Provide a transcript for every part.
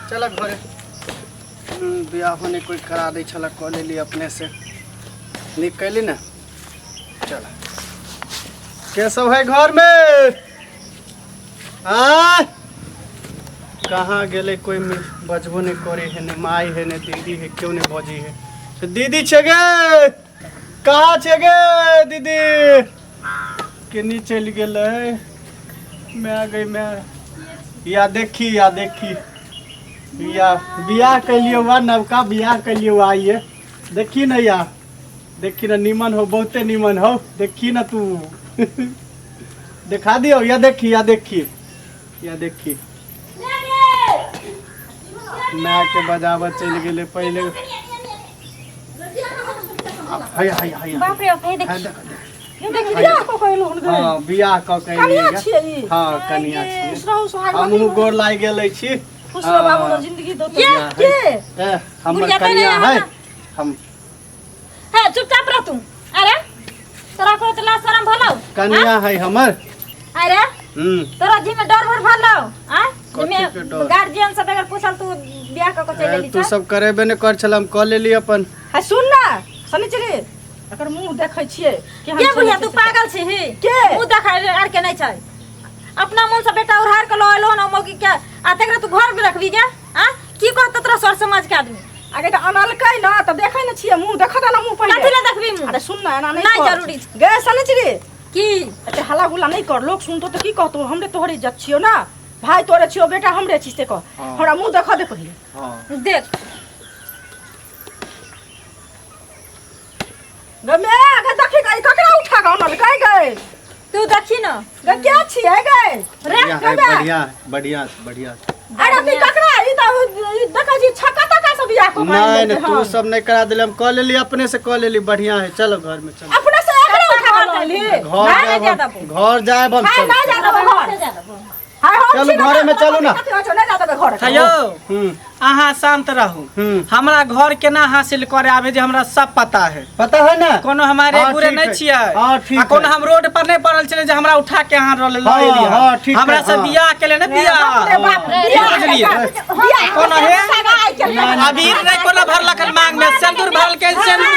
चल घरे। बियाहो नहि कोइ करा दै छलक, कऽ लेली अपने से, नीक कैली ने। चल, के सब है घर में? आय, कहाँ गेलै? कोइ बजबो नहि करै है, ने माय है ने दीदी है, केओ नहि बजै है। से दीदी छै गे? कहाँ छै गे दीदी? केनी चलि गेलै? मैं गई मैं या देखी या देखी या बियाह कैलियो बा, नवका बियाह कैलियो आइए। देखी न या देखी न, निमन हो, बहुते निमन हो। देखी न तू, देखा दियो। या देखी या देखी या देखी। माय के बजाबऽ चलि गेलै पहिले। हाय हाय हाय। बाप रे बाप, हे देख। हाय, देख। देखी, बियाह कऽ के एलहुँ हन गे। हँ, बियाह कऽ के कनिया एलियै। छियै ई? हँ, कनिया छियै। खुश रहू, सोहागवती हमहूँ रहू। गोर लागि गेल छी। खुश रहो बाबू, रहो, जिंदगी दो। ये के? ए, हमर बुढ़िया तऽ कनिया नहि है है। हम। हे, चुपचाप रह तू। अरे तोरा को इतना शरम भलो? कनिया है हमर। अरे तोरा जी में डर भर भलो आ? कथी के डर? गार्जियन सब अगर पूछल तू बियाह क के चल ए, गेली। तू सब करेबे ने कर छल, हम कऽ लेली अपन। है सुन ना शनिचरी, एकर मुंह देखै छियै केहन के छै, बुढ़िया, नहि तू छै। पागल छी ही? के? मुंह देखा आर के नहीं छै। अपना मन से बेटा उधार के लो एलो ना मौगी के, आ तकरा तू घर में रखबी गे? आ की कहत तोरा सर समाज के आदमी? आगे तऽ अनलकै ना तऽ देखै ने छियै मुंह, देखऽ दे ना मुंह पहिले। कथी ले देखबी मुंह? अरे सुन ना, एना नहीं नहीं कर। जरूरी छै। गे शनिचरी। की? एते हल्ला गुल्ला नहीं कर, लोग सुनतो तऽ की कहतो? हमरे तोहरे इज्जत छियो ना, भाई तोरे छियो, बेटा हमरे छी, से कह। हाँ। हमरा मुंह देखऽ दे पहिले। हाँ। देख। गे मैं गे देखी गे, ककरा उठा के अनलकै गे? तू देखी ना। गे के छियै गे? रे। बढ़िया है। गे। बढ़िया है, बढ़िया है, बढ़िया है। अरे अभी ककरा ई तऽ ई देखै छी छक्का तक्का से बियाह कऽ के नहीं आनि नहीं, लेलकै तू हन। सब नहीं करा दिले, हम कऽ लेली, अपने से कऽ लेली। बढ़िया है, चलो घर में चलो। अपने से एकरे उठा के अनली? घर नहीं जायब जादा हम, घर जायब हम। हाय, चलो। नहीं जादा घर। हाय, हम चलू, छी ना, घरे में चलू ना। कथी होइ छौ, नहीं जादा घर। हेयौ, अहाँ शांत रहू। हमरा घर केना हासिल करे आबे जे हमरा सब पता है। पता है ना? कोनो हमारे हाँ, बुरे ठीक नहीं है। छियै। हाँ, ठीक आ कोनो है। हम रोड पर नहीं पड़ल छलै जे हमरा उठा के अहाँ लऽ हाँ, एलियै। हाँ, ठीक है, हमरा से हाँ। बियाह केले ने बियाह। बाप रे बाप, बियाह बुझलियै? बियाह कोनो हे? सगा आइ केलकै। अबीर नहीं कोनो भरलक हन मांग में, सिंदूर भरल के सिंदूर।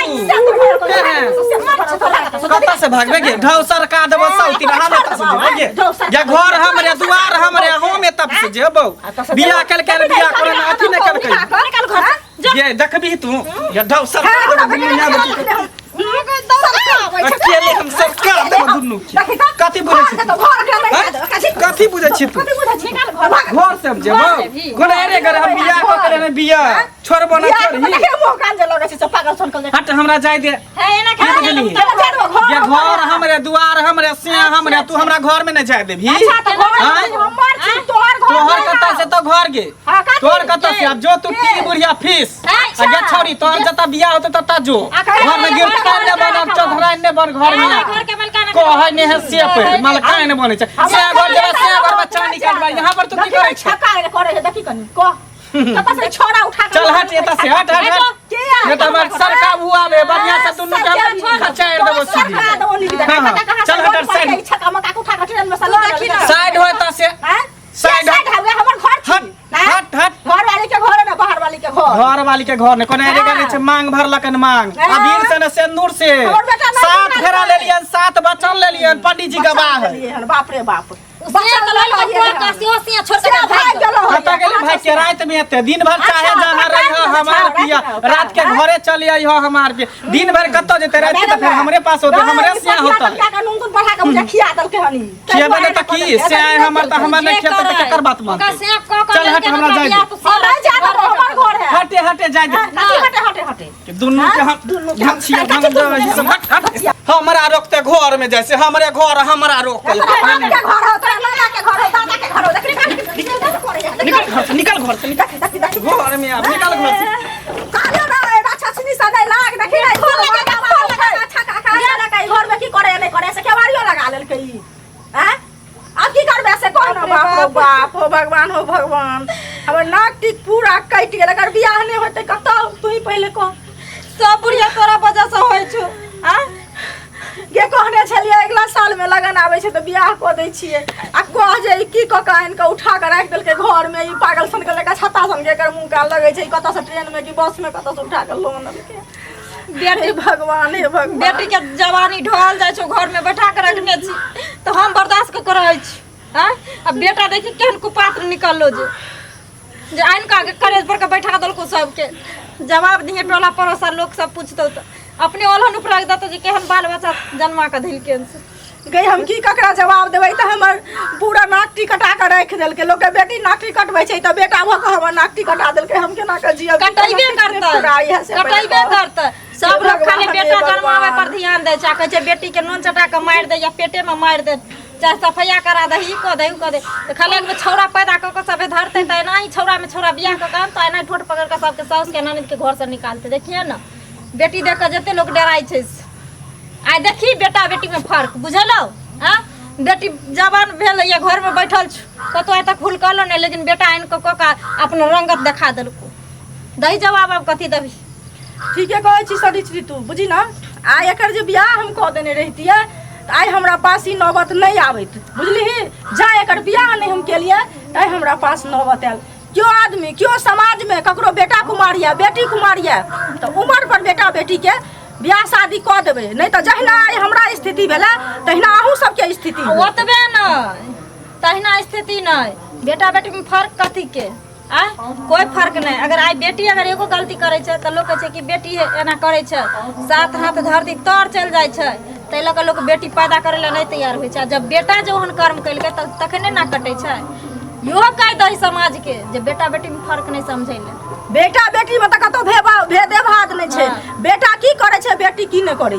कतऽ से भागबे गे? ढौ सरका देबो सौती, हम एतऽ से जेबै गे? या घर हमरे, दुआर हमरे, हम एतऽ से जेबौ। बियाह केलकै ने बियाह करे ने अथी नहि केलकै। निकाल घर से। ये देखबही तू, या ढौ सरका देबो दुनू यहाँ बेटी के। अकेले हम सरका देबो दुनू के। कथी बुझै छी तू? हैं? कथी बुझै छी तू? घर से हम जेबौ? कोना अरे घर हम बियाह कऽ के लेने बियाह छोड़बो ना छोड़ही। हट, हमरा जाय दे। हे, एना की बुझलिही? ये घर हमरे, दुआर हमरे, सिया हमरे, तू हमरा घर में नहीं जाय देबही? तोहर कतऽ से तो घर गे? तोहर कतऽ से? आब जो तू टी बुढ़िया फीस आ गे छौड़ी, तोहर जतऽ बियाह होतौ ततऽ जो। घर में गिरफ्तार ने बनब, चौधराइन ने बन घर में। घर के मलकाना। कहै ने है से पे मलकाइन बनै छै। से घर जरा से घर बच्चा निकाल बा यहाँ पर तू की करै छै? चल हट एतऽ से, हट हट हट, नहीं तो हमर सरका उ आबे बढ़िया से दुनू के हम खचारि देबो सीधी। हाँ, हाँ, चल हट साइड। साइड हो एतऽ से, साइड हट। हट हट हट। घर वाली के घर ना, बाहर वाली के घर। घर वाली के घर ने कोनो एरे नहीं छै। मांग भरलकन मांग अबीर से ने सिंदूर से। हमर बेटा नहीं सात सुनल फेरा है। लेलियन, सात बचन लेलियन, पंडित जी गवाह है। बाप रे बाप। सिया तो लाल का कुआ का सियो सिया छोड़ के भाग गेल। कतऽ गेलै भाई के? राति में एते दिन भर चाहे अच्छा, जहाँ तऽ रही राति में हमार अच्छा, पिया, राति में, रात के हाँ? घरे चली आई हो हमार पिया। दिन भर कतऽ जेतै? राति के तऽ फेर हमरे पास होतै, हमरे सिया होतै। खिएबै नहि तऽ की से आइ हमर तऽ हमर नहि खेतै तऽ केकर बात ओकरा मानतै? सिया क क चल हट, हमरा जाय दे। हटे हटे, जाय दे। कि दुनू के हम घचिया ढंग दे ई सब। हट हट, हमरा रोकते घर में जैसे हमरे घर हमरा रोकते। निकल घर से, निकल घर से, निकल घर में, अब निकल घर से। घर में की करे नहीं करे से केवाड़ियो लगा लेलकै ई। आँय? आब की करबै से कह ना। बाप रो बाप, हो भगवान, हो भगवान, हमर नाक टीक पूरा कटि गेल। अगर बियाह नहि होतै कतौ, तू ही पहिले कह। सब बुढ़िया तोरा वजह से होइ छौ। आ गे कहने छलियै अगिला सालमे लगन आबै छै तऽ बियाह कऽ दै छियै आ कह जे ई की कऽ कऽ आनि कऽ उठा कऽ राखि देलकै घरमे ई पागल सनके लड़का छत्ता सनके एकर मुँह कान लगै छै ई कतऽसँ ट्रेनमे कि बसमे कतऽसँ उठा कऽ लऽ अनलकै। बेटी हे भगवान, हे भगवान। बेटी के जवानी ढहल जाइ छौ, घर में बैठा के रखने छी तऽ हम बर्दाश्त कऽ के रहै छी। आँय, आ बेटा देखी केहन कुपात्र निकललो जे जे आनि कऽ करेज पर के बैठा देलको सबके। जवाब दिहे टोला पड़ोसा लोक सब पूछतौ तऽ अपने ओलहन उपरा देतौ जे केहन बाल बच्चा जन्मा कऽ धैलकै से। गई हम की ककरा जवाब देबै? तऽ हमर पूरा नाक कटा कऽ राखि देलकै। लोकके बेटी नाक कटबै छै तऽ बेटा भऽ कऽ हमर नाक कटा देलकै। हम केना कऽ जियब? कटेबे करतै, कटेबे करतै। सब लोग खाली बेटा जन्माबै पर ध्यान दै छै आ कहै छै बेटी के नून चटा कऽ मारि दे या पेटे में मारि दे, चाहे सफैया करा दे, ई कऽ दे, उ कऽ दे। तऽ खाली एक बेर छौड़ा पैदा कऽ कऽ सबे धरतै तऽ एनाही छौड़ा में छौड़ा बियाह कऽ कऽ आनतै, एनाही ठोट पकड़ कऽ सबके साउस के ननद के घर से निकालतै। देखिए ने, बेटी देख कऽ जते लोक डराइ छै। आइ देखी बेटा बेटी में फर्क बुझलौ? आँ, बेटी जवान भेल या घर में बैठल छौ, कतौ आइ तक हुलकलो नहि, लेकिन बेटा आनि कऽ कऽ कऽ अपन रंगत देखा देलको। दही जवाब आब कथी देबही? ठीके कहै छी सरित्री तू, बुझी ने, आइ एकर जे बियाह हम कऽ देने रहितियै तऽ आइ हमरा पास ई नौबत नहि आबैत, बुझलिही? जा एकर बियाह नहि हम केलियै तऽ आइ हमरा पास नौबत आयल। केओ आदमी, केओ समाजमे ककरो बेटा कुमार यऽ, बेटी कुमार यऽ तऽ उमर पर बेटा बेटीके बियाह शादी कऽ देबै, नहि तऽ जहिना आइ हमरा स्थिति भेलै तहिना अहूँ सबके स्थिति होत। ओतबे नहि, तहिना स्थिति नहि, बेटा बेटीमे फर्क कथीके? आँय, कोइ फर्क नहि। अगर आइ बेटी अगर एगो गलती करै छै तऽ लोक कहै छै कि बेटी एना करै छै, सात हाथ धरती तर चलि जाइ छै। ताहि लऽ कऽ लोक बेटी पैदा करै लए नहि तैयार होइ छै। आ जब बेटा जे ओहन कर्म केलकै तऽ तखने ना कटै छै। इहो कहि दही समाजके जे बेटा बेटीमे फर्क नहि समझै लए। बेटा बेटीमे तऽ कतहु भेदे भाद नहि छै। बेटा की करै छै, बेटी की नहि करै छै।